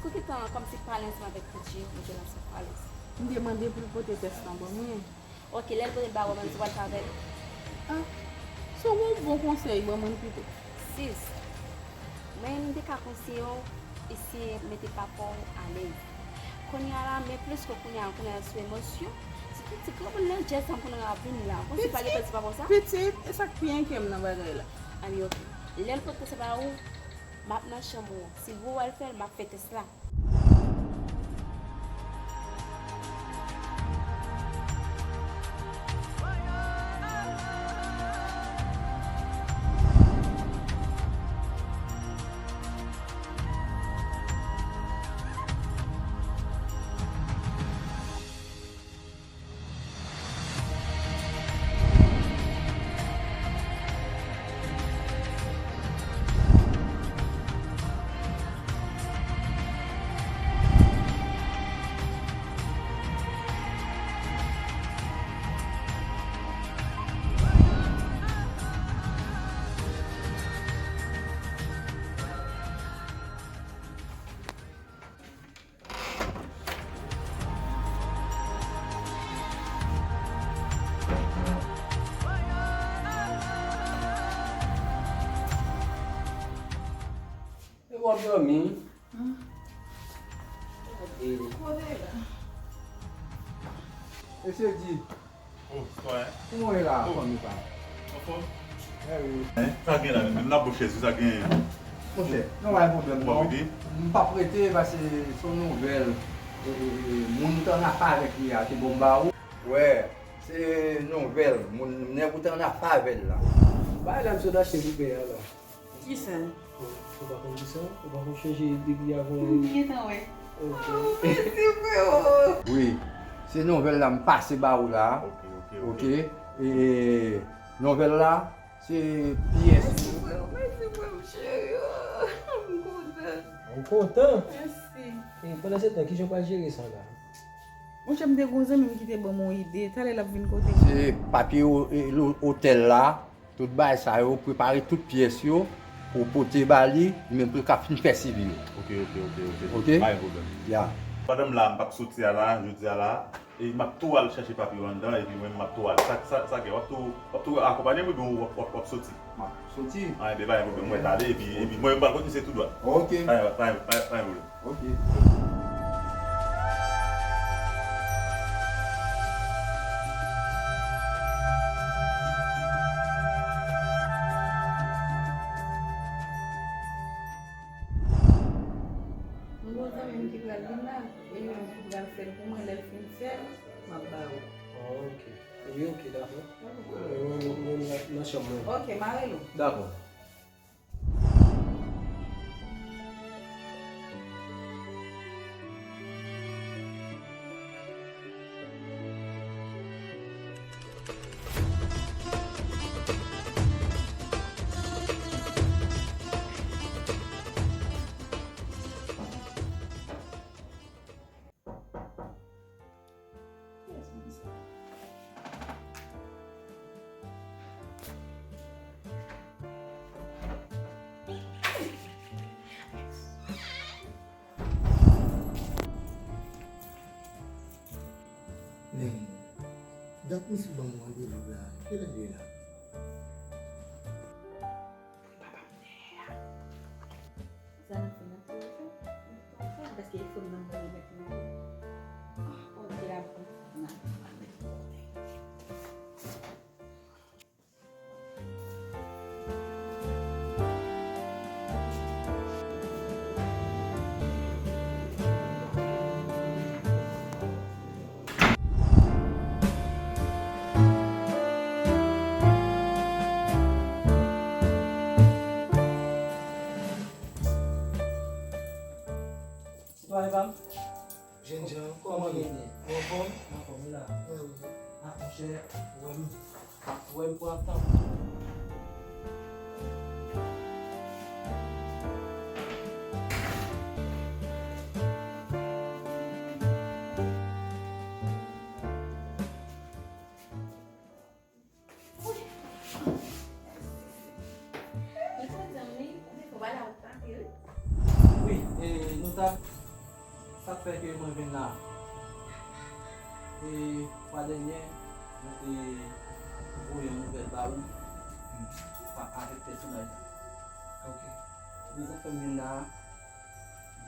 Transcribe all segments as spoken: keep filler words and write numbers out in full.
Ou gentan kòmsi pale ansanm avèk Richie, ou te lanse pale. M te mande pou l pote tès lan ban mwen. Ok, lè l pote l ba ou, menm si w pral travay. Ah, si w gen yon bon konsèy, ban mwen l pito. Sis, mwen, m te ka konseye w eseye mete papa w alèz. Kounye a la, men plis ke kounye a, kounye a sou emosyon, sitou ti granmoun nan, jazz sa m konnen ap vini la. Ou konn si pale pèdi papa w sa? Pitit, e sa k pi enkyè m nan bagay la. Anyway, ok. Lè l pote sa ba ou, m ap nan chanm ou. Si l voye w al fè l, m ap fè tès la. E w ap dòmi? Mesye di. Oh, sitwayen. Kòman w ye la, fanmi pa m? Anfòm? Mèwi. Sa gen la menm, menm nan bò chèz wi, sa gen. Monchè, non pa gen pwoblèm non. M p ap rete paske se yon nouvèl. Moun ou t annafè avèk li a te bon ba ou. Wè, se nouvèl moun nèg ou t annafè avè l la. Bagay la misye t achte pou pè a la. Kisa? Ou pa konn kisa? Ou pa konn chonje depi avan. M gentan wè. Ok. Oh, mèsi freo. Wi, se nouvèl la m pase ba ou la. Ok, ok, ok. Ok. E nouvèl la, se pyès. Mèsi freo, mèsi freo m cheri. Oh, m kontan. Ou kontan? Mèsi. E pandan se tan, kijan w pral jere sa la? Monchè, m te gen yon zanmi m ki te ban m yon ide. Talè l ap vin kote m. Se papye otèl la. Tout bagay sa yo, prepare tout pyès yo pou w pote ba li, li menm pou l ka fin fè sivi yo. Ok, ok, ok, ok. Ok? Pa gen pwoblèm. Ya. Pandan m la, m p ap soti a la, jodi a la, e m ap tou al chache papye yo anndan, epi mwen menm m ap tou al. Sa, sa, sa gen, w ap tou, w ap tou akonpanye m oubyen w ap, w ap, w ap soti? M ap soti. A, enben, pa gen pwoblèm, mwen t ale, epi, epi mwen menm m pral kontinye tou dwat. Ok. Pa gen, pa gen, pa gen, pa gen pwoblèm. Ok. M gon zanmi m ki pral vin la, e li menm ki pral fè l pou mwen, lè l fin fè l, m ap ba ou. Ah, ok. Wi, ok, dakò. Mwen, mwen, mwen nan, nan chanm mwen. Ok, m a rele w. Dakò. Kiyès moun sa? Men, dat misye ban m randevou la, kilè l ye la? Papa m dèyè a. Sa n ap fè, n ap fè, n ap fè, n ap fè, paske fò n nan mwen remèt mwen. Ah, ok, dakò. N ap remèt mwen. Sitwayen pa m. Jènjan, kòman w ye? Ou anfòm? M anfòm wi la. Ah, monchè, ou wè m, ou wè m pran tan. Wi, e, nou t ap Sa k fè ke mwen vin la. E fwa dènye, mwen te voye yon nouvèl ba ou. Ou pa avèk pèsonaj la. Ok. Rezon fè m vin la,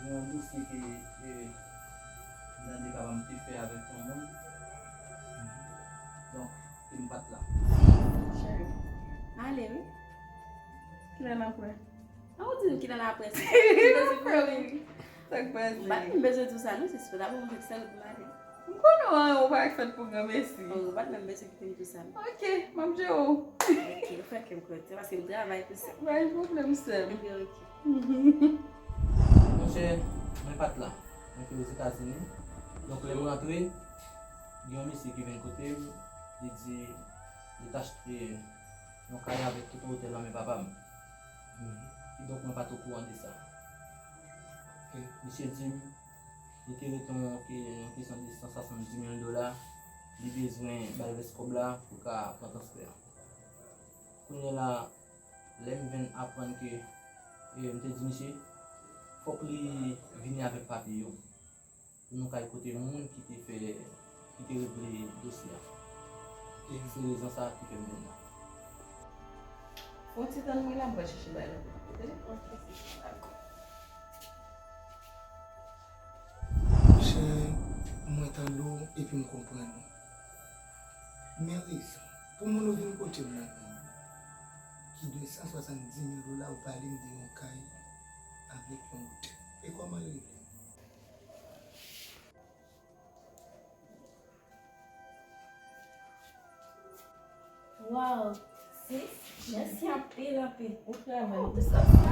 gen yon dosye ke, ke m tande papa m te fè avèk yon moun. Donk, ke m pa t la. Cheri, m ale wi. Kilè n ap wè? A, ou di m kilè n ap wè? Sa k pase? M pa t menm bezwen di w sa non, se sou la pou mwen fèk sèl pou m ale. M konnen w, ou pa fèt pou granmesi. Oh, ou pa t menm bezwen kite m di w sa non. Ok, m ap jere w. Ok, ou fè kè m kontan, se paske m travay pou sa. Pa gen pwoblèm, sè m. Ok, ok. Monchè, mwen pa t la. Mwen te Ozetazini. Donk, lè m rantre, gen yon mesye ki vin kote m, li di li t achte yon kay avèk tout otèl nan men papa m. Kidonk, mwen pa t okouran de sa. Ok. Misye di m, li te rete yon, yon kesyon de san swasanndis mil dola, li bezwen bay rès kòb la pou ka pran transfè a. Kounye a la, lè m vin aprann ke, e, m te di misye, fòk li vini avèk papye yo pou nou ka al kote moun ki te fè, ki te regle dosye a. E se rezon sa a ki fè m vin la. Fè yon ti tann mwen la, m pral chèche bagay la pou ou, tande? Ok, dakò. Monchè, mwen tande w epi m konprann ou. Men rezon pou moun ou vin kote m nan, ki de san swasanndis mil dola, ou pale m de yon kay avèk yon otèl. E kòman l rive? Wow, sis, mèsi anpil, anpil. Ou travay. Oh, ou sa sa.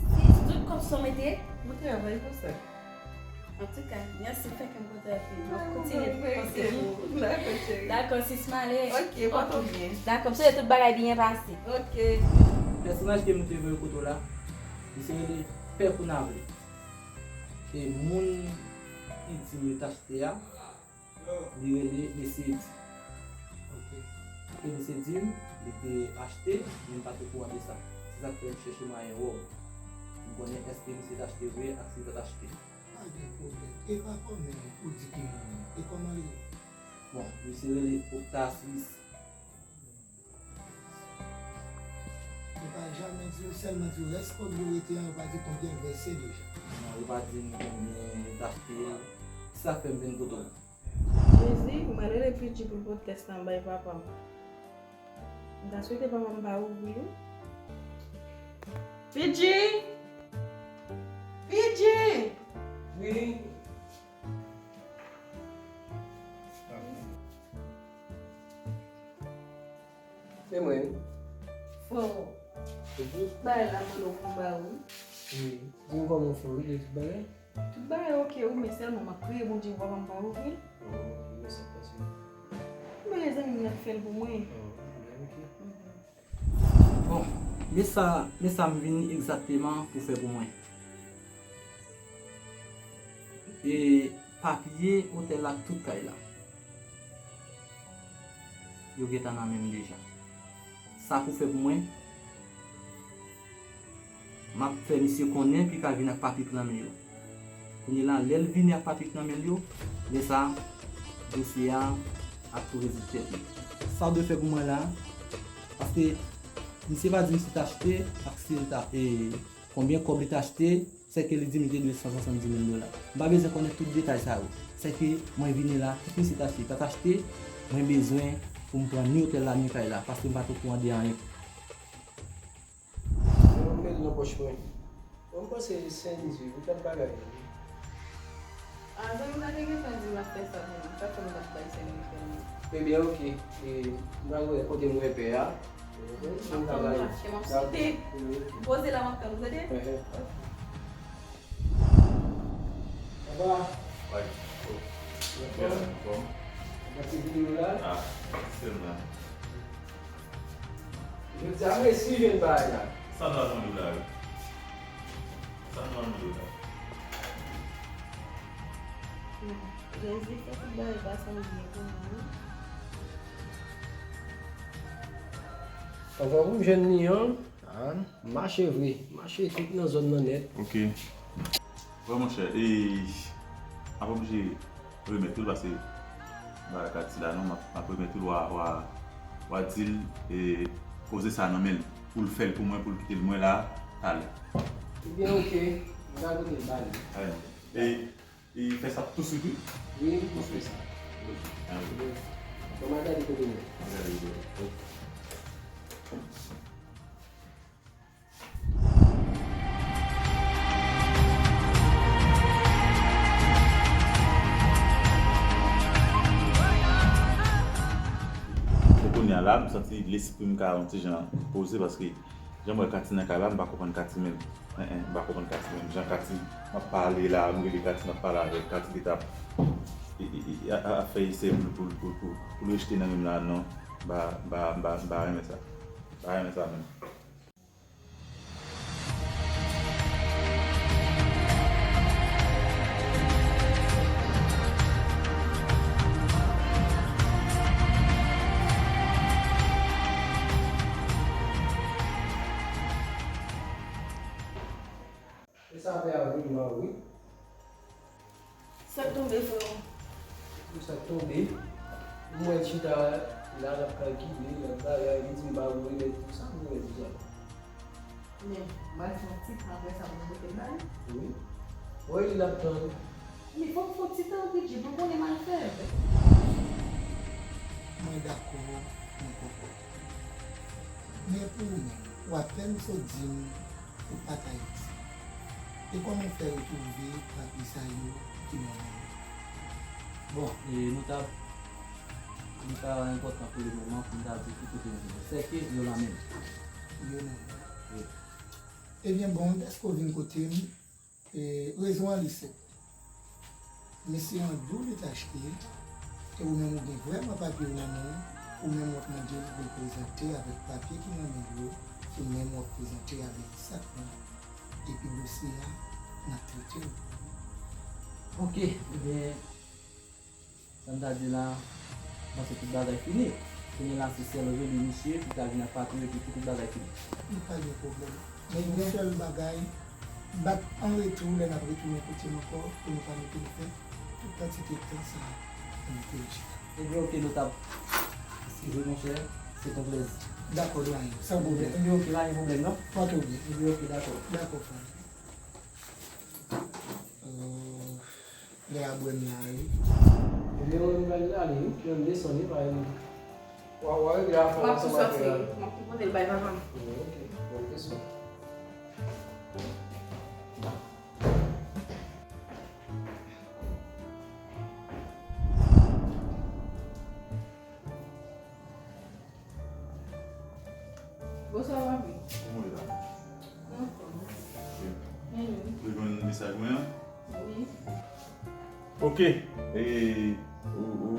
Sis, tout kòb sa w mete? Ou travay pou sa. Antouka, mèsi, fè kè m kontan anpil. M ap kontinye panse pou ou. Dakò, cheri. Dakò, sis, m ale. Ok, pòte w byen. Dakò, m swete tout bagay byen pase. Ok. Pèsonaj ke m te voye kote w la, li se rele Pè Kounavle. E moun ki di m yo t achte a, li rele Mesye Edi. Ok. Ke misye di m, li te achte, men m pa t okouran de sa. Se sa k fè m chèche mwayen wè w. M konnen èske misye t achte vre ak si l pa t achte. Pa gen pwoblèm. E papa w menm, ou di ki moun li ye? E kòman li ye? Bon, misye rele Octasis. Yo pa janmen di yo, sèlman di yo rès kòb yo rete an, yo pa di konbyen vèse deja. Non, yo pa di m konbyen yo t achte. Se sa k fè m vin kote w. Jezi, mwen rele Pidji pou l pote tès lan bay papa m. M ta swete papa m pa ouvri wi. Pidji! Pidji! Wi. Se mwen wi. Frè, bagay la mande w pou m ba ou wi. Wi. Di m kòman w fè wi, de tout bagay? Tout bagay oke wi, men sèlman m ap priye Bondye pou papa m pa ouvri. Oh, men sa pase. Men zanmi m nan fè l pou mwen. Oh, men oke. Mhm. Bon, men sa, men sa m vini egzakteman pou fè pou mwen. E papye otèl la, tout kay la, yo gentan nan men m deja. Sa pou fè pou mwen, m ap fè misye konnen, pou l ka vin ak papye k nan men yo. Kounye a la, lè l vini ak papye k nan men l yo, lè sa a, dosye a ap tou rezoud tèt li. Sa w dwe fè pou mwen la, paske misye pa di m si l t achte ak si l t ap, e, konbyen kòb li t achte, sèke li di m li te dwe san swasanndis mil dola. M pa bezwen konnen tout detay sa yo. Sèke mwen vini la, kit misye t achte, pa t achte, mwen bezwen pou m pran ni otèl la, ni kay la, paske m pa t okouran de anyen. Mwen mete l nan pòch mwen. Mwen panse se Senlwi, wi, gad bagay. A, zanmi m nan te gentan di m ap fè sa pou mwen. Sa fè m pa t bay Senlwi fè l non. Ebyen, oke. E, m pral wè kote m wè pè a. Mwen pral wè. M ap sote. M poze la, m ap tann ou, tande? Ehe. Papa. Wi. Anfòm? Anfòm? Gade videyo la. A, sèlman. Jodi a, m resi jwenn bagay la. San dòla nan do la, wi. San dòla nan do la. Jezi fè tout bagay pase byen pou mwen. Anvan pou m jwenn li an, ah, m mache vre, m mache tout nan zòn nan nèt. Ok. Wè, monchè, e, m ap oblije remèt ou l, paske m pa ka di la non, m ap, m ap remèt ou l, w a, w a, w a di l, e, koze sa nan men l, pou l fè l pou mwen, pou l kite l mwen la, talè. Ebyen, ok, m ka kite l ba li. Alè, e, e fè sa touswit, wi. Wi, m ap fè sa. Alè. Bon, m a gade kote nou. M a gade kote nou. Bon, kounye a la, m santi lespri m ka yon ti jan poze, paske jan m wè Katy nan kay la, m pa konprann Katy menm. En, en, m pa konprann Katy menm. Jan Katy, m ap pale la, m rele Katy, m ap pale avè l, Katy li t ap, e, e, e, a, a, a fè esè pou, pou, pou, pou, pou l rejte nan men m la, non. M pa, m pa, m pa, m pa renmen sa. M pa renmen sa menm. E sa fè a vin mal, wi. Sa k tonbe, frè m? Sa k tonbe? M wè l chita la, l ap kalkile, l ap bagay, li di m pa pou remèt tou sa m remèt deja. Men, m al fè yon ti tan apre sa pou m pote l ba li. Wi. Wi, l ap tann. Men fò m fè yon ti tan, Bridget, mwen konnen m al fè. Mwen dakò, mwen konprann. Men pou ou menm, ou apèn sot di m ou pa t Ayiti. E kòman w fè retwouve papye sa yo ki nan men w? Bon, e, nou ta, li ta enpòtan pou lemoman pou n ta di ki kote yo vini. Sèke yo nan men m. Yo nan men w. Wi. Ebyen, bon, dèske w vin kote m, e, rezon an li senp. Men se yon dou li t achte, e ou menm ou gen vrèman papye yo nan men w, ou menm w ap mande l pou l prezante avèk papye ki nan men l yo, ou menm w ap prezante avèk sa k nan men w. Epi dosye a, n ap trete l. Ok, ebyen, sa m ta di la, m panse tout bagay fini. Kounye a la, se sèl rele misye pou l ta vin ak papye yo epi pou tout bagay fini. Li pa gen pwoblèm. Men yon sèl bagay, bat an retou lè n ap retounen kote m ankò pou nou pa mete l fè tout kantite tan sa a pou nou te chita. Ebyen, ok, notab. Eskize, monchè, se t on plezi. Dakò, dwayen, san pwoblèm. Ebyen, ok, pa gen pwoblèm, non? Pòte w byen. Ebyen, ok, dakò. Dakò, frè m. Euh, Lè a bwè m la, wi. Ebyen, mwen, m pral ale, wi. Kè m desann, wi, pa gen. W a, w a regle afè w ansanm avè l. M ap tou pote l bay papa m. Wi, ok. Bon, desann. Bonswa, papi. Kòman w ye la? Anfòm. Ok. Hello. Ou jwenn mesaj mwen an? Wi. Ok. E, ou,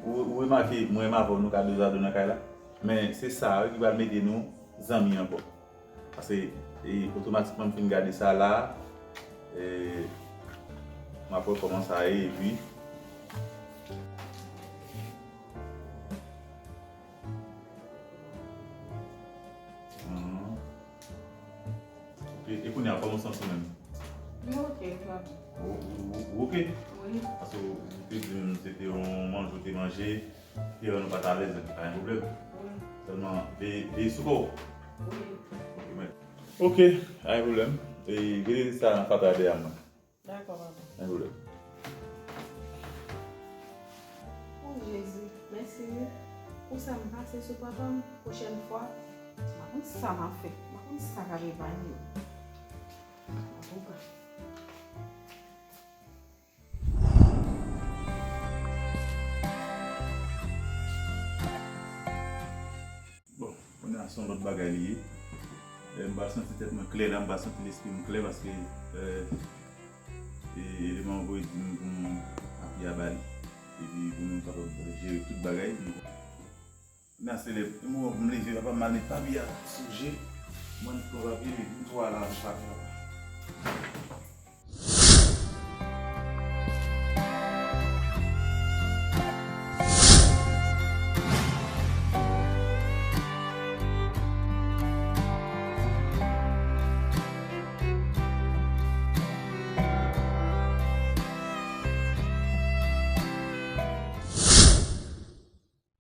ou remake, mwen menm avè w, nou ka de zado nan kay la. Men se sa wi ki pral mete nou zanmi ankò. Paske, e, otomatikman m fin gade sa la, e, m ap wè kòman sa ye, epi Mhm. Ok, e kounye a, kòman w santi w menm? Mwen ok, papi. Ou, ou, ou, ou ok? Wi. Paske ou te di m se te yon manje ou te manje, ki fè nou pa t alèz, pa gen pwoblèm. Wi. Sèlman, veye, veye sou kò w. Wi. Ok, mèt. Ok, pa gen pwoblèm. E, rele sa nan fatra dèyè mwen. Dakò, papa. Pa gen pwoblèm. O Jezi, mèsi wi. Pou sa m pase sou papa m, pwochèn fwa, m pa konn sa m ap fè. M pa konn sa k ap epa m yo. Avoka. Bon, kounye a se yon lòt bagay li ye. E, m pral santi tèt mwen klè la, m pral santi lespri m klè paske, e, e, eleman an voye di m pou m apiye a ba li. Epi pou nou kapab jere tout bagay. Kounye a se lè, e, m, m leve, papa m al met papye a sou je. Mwen pran papye, m tou al avan papye a.